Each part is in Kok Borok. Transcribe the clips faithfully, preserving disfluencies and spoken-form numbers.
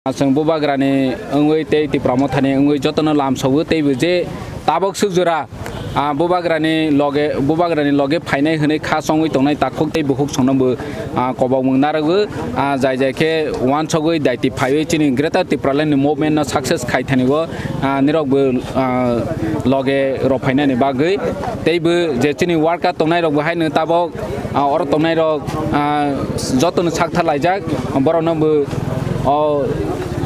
Chwng Bubagrani wngwi tei Tipra Mothani wngwi jotono lamsogo, teibo je tabok swk jora, ah, Bubagrani loge, Bubagrani loge phainai hwnwi kha chongwi tongnai takhuk tei bukhuk songno bo, ah, kobokmung narwgo, ah, jai jai khe uansugwi daiti phaiwi chini Greater Tipraland ni movement no success khai thani bo, ah, nirok bo, ah, loge rw phainani bagwi teibo je chini worker tongnai rok bo haino tabok, ah, oro tongnai rok, ah, jotono sak thar laijak, borokno bo, o,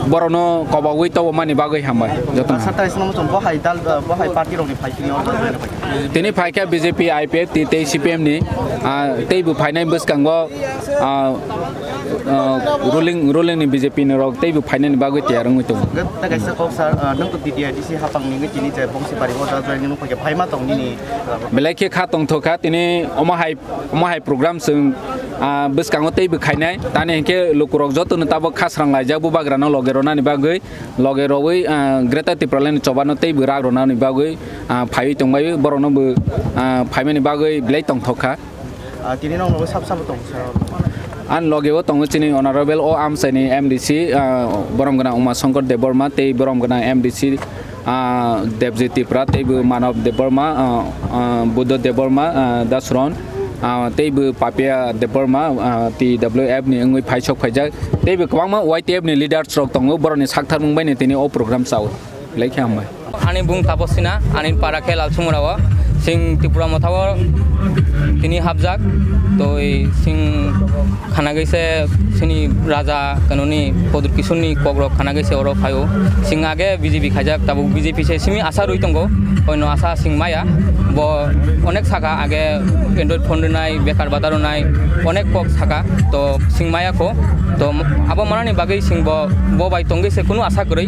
borokno kobogwi tobomani bagwi hambai jotono. Asa tai swnamwi chwng bo hai dal, bo hai party rokni phai tini order rwna phai. Tini phaikha B J P, I P F T tei C P M ni, ah, teibo phainai bwskango, ah, ah, ruling, ruling ni B J P ni rok teibo phainani bagwi tiyar wngwi tongo. Tei kaisa kok sir, ah, nwng to T T I D C hapang ni wngwi tini je Bongsibari o da join wngwi phaikha, phaima tong nini, ah, Belai khe kha tongthokha tini omo hai Omo hai program chwng, ah, bwskango teibo khainai. Tani hinkhe lukurok jotono tabok kha srang laijak Bubagrano loge rwnani bagwi, loge rwwi, ah, Greater Tipraland ni chobano teibo rak rwnani bagwi, ah, phaiwi tongbaio. Borokno bo, ah, phaimani bagwi belai tongthok kha. Ah, tini nokno sab sabo tong sir. Ani loge o tongo chini honorable o amchaini M D C, ah, borom gwnang Uma Shankar Debbarma tei borom gwnang M D C, ah, Debjit Tipra, teibo Manav Debbarma, ah, ah, Buddha Debbarma, ah, Dasron, ah, teibo Papia Debbarma, ah, T W F ni wngwi phaisok phaijak, teibo kwbangma Y T F ni leaders rok tongo, borokni saktharmung bai no tini o program chao. Belai khe hambai. Ani bung Taposina, ani para khe Lalsumura o, sing Tipra Motha o tini hapjak, toi sing Khanagwi se chini raja kanoni Kodur Kisunni kokrok khanagwi se oro phaio. Sing age B J P khaijak, tabuk B J P se simi asa rwi tongo. Hoino asa sing maya. Bo onek saka age Android phone rwnai, bekar badar rwnai, onek kok saka. To sing maya kho. To abo manani bagwi sing bo, bo bai tongwi se kunu asa kwrwi.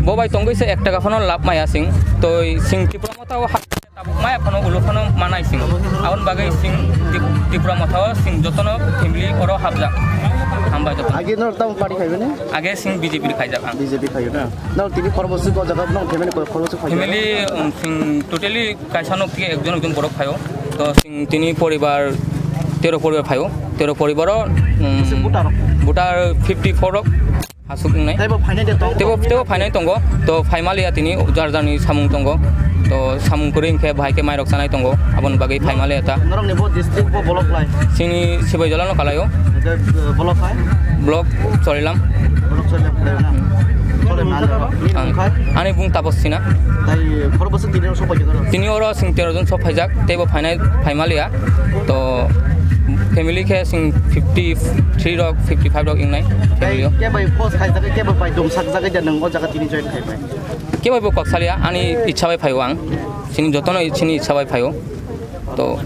Bo bai tongwi se ek taka phano lab maya sing. To sing Tipra Motha o ha- Tabuk maya phano ulo phano manai sing. Aboni bagwi sing Tip-, Tipra Motha o sing jotono family oro hapjak. Hambai jotono. Age nor tamo party khaibani? Age sing B J P khaijak ang. B J P khayo na. Nor tini khorbo suk o jaga nong family ko khorbo suk khayo. Family, um, sing totally kaisa nok thik ekjon ekjon borok phaio. To sing tini poribar tero poribar phaio. Tero poribar o, um, Voter. Voter fifty four rok. Hasuk wngnai. Teibo phainai de tong. Teibo, teibo phainai tongo. To phaimaliya tini jar jarni samung tongo. To samung kwrwi hinkhe bahai khe mairok chanai tongo. Aboni bagwi phaimaliya ta. Norokni bo district bo block lai? Chini Sibaijala no kalaio. Ede, eh, block hai? Block Chorilam. Block Chorilam kalaio na? Chorilam na jaro. Nini Ang, bung khai? Ani bung Taposina. Tai khorbo se tini rok sopai jero? Tini oro sing tero jon sok phaijak. Teibo phainai phaimaliya. To family khe sing fifty three rok, fifty five rok wngnai. Tei family o. Kebo post khaijak, kebo bai dum sakjak, ja nwng o jaga tini join khai pai? Kebo bo kok salia, ani ichha bai phaio ang. Chini jotono chini ichha bai phaio. To